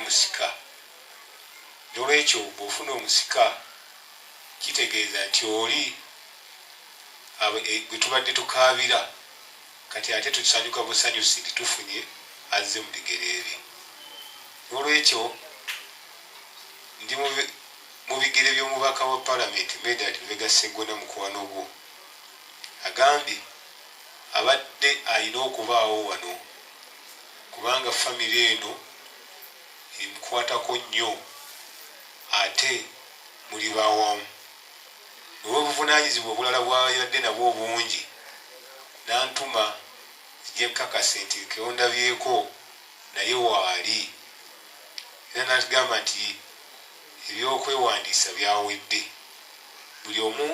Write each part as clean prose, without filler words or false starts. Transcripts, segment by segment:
omusika. Nolwekyo bw'ofuna omusika kitegeeza nti oli gwe tubadde tukaabira kati ate tusanyuka busanyusi nti tufunye azze mu bigere bye. Nolwekyo ndi mu bigere by'omubaka wa Palamenti Medard Lubega Sseggona mukwano gwo agambye abadde alina okubaawo wano kubanga famire eno emukwatako nnyo ate muli bawamu olw'obuvunaanyizibwa obulala bw'abadde nabwo obungi n'antuma nzije nkakase nti keondabyeko naye waali era n'atugamba nti eby'okwewandiisa byawedde buli omu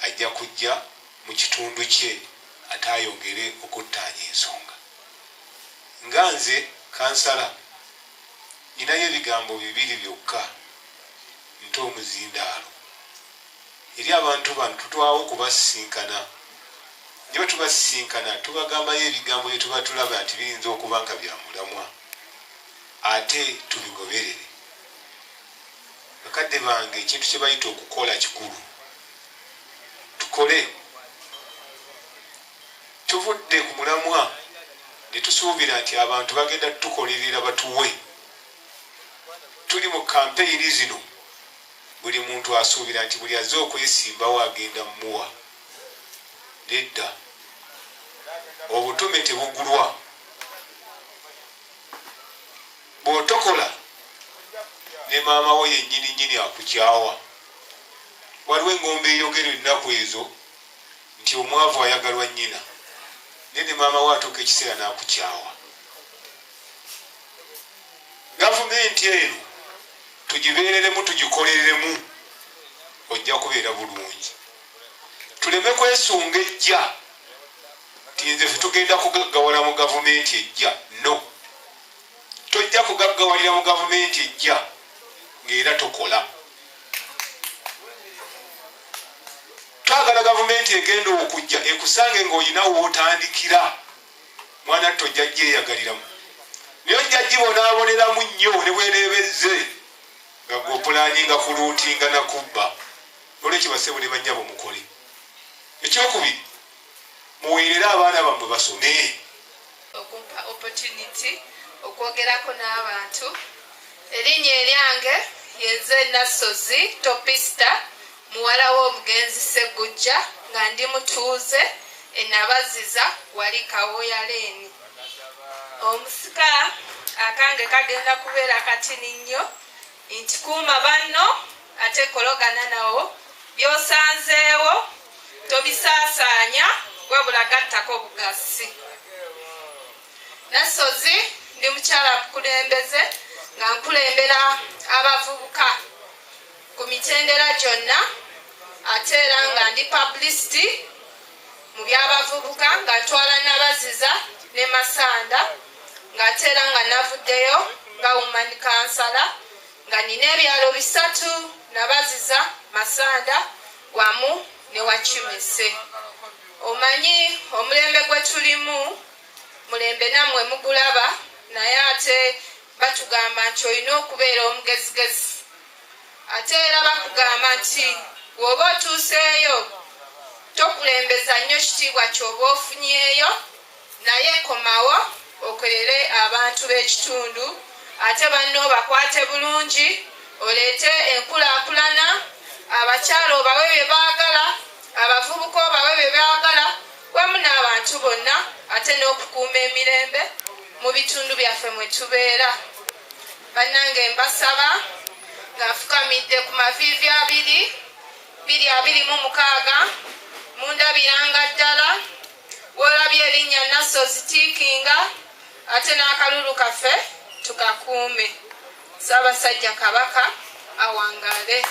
ajja kujja mu kitundu kye ate ayongere okuttaanya ensonga. Nga nze kansala ninayo ebigambo bibiri byokka nte omuzindaalo eri abantu bano tutwawo okubasisinkana ne bwe tubasisinkana tubagambayo ebigambo bye tuba tulaba nti biyinza okuba nga bya mulamwa ate tubigoberere. Bakadde bange ekintu kye bayita okukola kikulu, tukole. Tuvudde ku mulamwa ne tusuubira nti abantu bagenda tukolerera batuwe. Tuli mu kampeyini zino buli muntu asuubira nti buli azze okwesimbawo agenda mmuwa. Nedda, obutume tebugulwa. Bw'otokola ne maama wo yennyini nnyini akukyawa. Waliwo eŋŋombe eyogera ennaku ezo nti omwavu ayagalwa nnyina, naye ne maama wo atuuka ekiseera n'akukyawa. Gavumenti eno tugibeereremu tugikolereremu, ojja kubeera bulungi. Tuleme kwesunga ejja nti nze ffe tugenda kugaggawala mu gavumenti ejja. No, tojja kugaggawalira mu gavumenti ejja ng'era tokola. Twagala gavumenti egenda okujja ekusange ng'olina w'otandikira. Mwana tto ojja gyeyagaliramu naye ojja gibonaaboneramu nnyo ne bweneebezze nga gwe opulaninga kuluutinga na kubba. Nolwekyo bassebo ne bannyabo mukole. Ekyokubiri, muweerere abaana bammwe basome. Okumpa opportunity okwogerako n'abantu. Erinnya eryange yenze Nassozi Topista, muwala w'omugenzi Sseggujja, nga ndi mutuuze e Nabaziza wali Kawooya Leeni. Omusika akange kagenda kubeera katini nnyo nti kuuma banno ate kologana nawo, by'osanzeewo tobisaasaanya wabula gattako bugassi. Nassozi ndi mukyala mukulembeze nga nkulembera abavubuka ku mitendera gyonna, ate era nga ndi publicity mu by'abavubuka nga ntwala Nabaziza ne Masanda, ng'ate era nga navuddeyo nga woman kansala nga nina ebyalo bisatu, Nabaziza, Masanda wamu ne Wakimese. Omanyi omulembe gwe tulimu mulembe nammwe mugulaba, naye ate batugamba nti olina okubeera omugezigezi, ate era bakugamba nti bw'oba otuuseeyo tokulembeza nnyo kitiibwa ky'oba ofunyeeyo, naye komawo okolere abantu b'ekitundu ate banno obakwate bulungi, oleete enkulaakulana, abakyala obawe bye baagala, abavubuka obawe bye baagala, wamu n'abantu bonna, ate n'okukuuma emirembe mu bitundu byaffe mwe tubeera. Bannange mbasaba nga nfukamidde ku maviivi abiri bbiri abiri mu mukaaga, mundabiranga ddala w'olabye erinnya Nassozi tiikinga, ate n'akalulu kaffe tukakuume. Ssaabasajja Kabaka awangaale.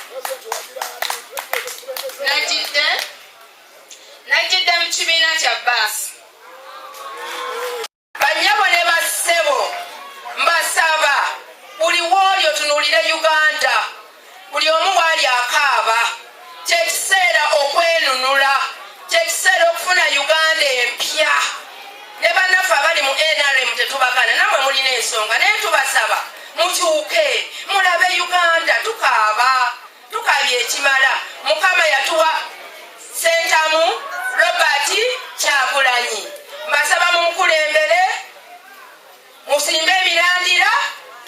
Najjidde mu kibiina kya bbaasi. Bannyabo ne bassebo, mbasaba buli w'oli otunuulire Uganda, buli omu w'ali akaaba. Kye kiseera okwenunula, kye kiseera okufuna Uganda empya. Ne bannaffe abali mu NRM tetubakana, nammwe mulina ensonga, naye tubasaba Mukyuke mulabe Uganda, tukaaba, tukaabye ekimala. Mukama yatuwa Sentamu Robert Kyagulanyi. Mbasaba mumukulembere, musimbe emirandira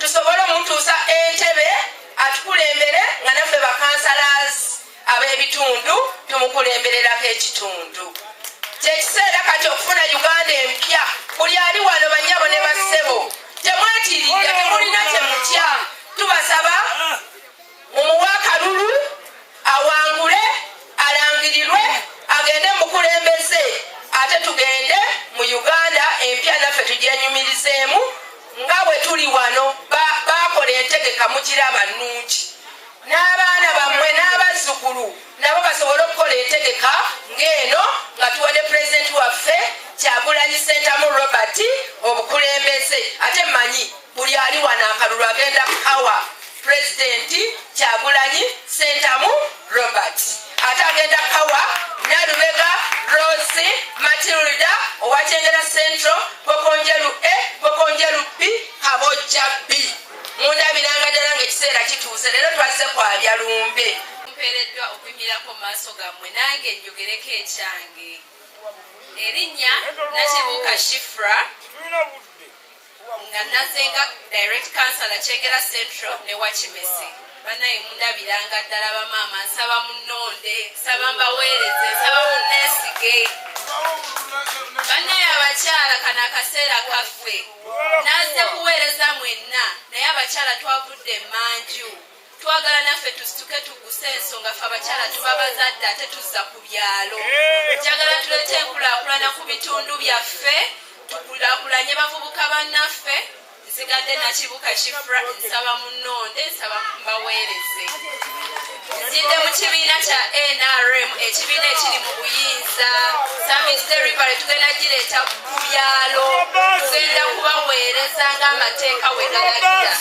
tusobole omutuusa entebe atukulembere, nga naffe bakansalazi ab'ebitundu tumukulembererako ekitundu. Kyekiseera kati okufuna Uganda empya. Buli ali wano, banyabo ne bassebo, temwetiririra, temulina kyemutya. Tubasaba mumuwe akalulu awangule, alangirirwe, agende mukulembeze, ate tugende mu Uganda empya naffe tugyenyumirizeemu nga bwe tuli wano. Bakola entegeka mugiraba nnungi, n'abaana bammwe n'abazzukulu nabo basobole okukola entegeka ng'eno, nga tuwadde pulezidenti waffe Kyagulanyi Sentamu Robert obukulembeze. Ate mmanyi buli ali wano akalulu agenda kukawa Pulezidenti Kyagulanyi Sentamu Robert, ate agenda kukawa Nalubega Rose Matilda owa Kyengera Central, Pokonjeru A, Pokonjeru B, Kabojja B. Mundabiranga ddala ngaekiseera kituuse. Leero twazze kwabya lumbe. Mpeereddwa okuyimirako mu maaso gammwe nange njogereko ekyange. Erinnya Nakibuuka Shifra, nga nazenga direct councillor Kyengera Central ne Wakimese. Bannaye, mundabiranga ddala. Bamaama, nsaba munnonde, nsaba mbaweereze, nsaba munneesige. Bannaye abakyala, kano akaseera kaffe. Nazze kuweereza mwenna, naye abakyala twavudde emmanju. Twagala naffe tusituke, tuguse ensonga. Ffe abakyala tuba bazadde, ate tuzza ku byalo. Njagala tuleete enkulaakulana ku bitundu byaffe, tukulaakulanye bavubuka bannaffe. Nsigadde Nakibuka Kifra, nsaba munnonde, nsaba mbaweereze. Nzidde mu kibiina kya NRM, ekibiina ekiri mu buyinza. Service delivery tugenda gireeta ku byalo, tugenda kubaweereza ng'amateeka we galagira.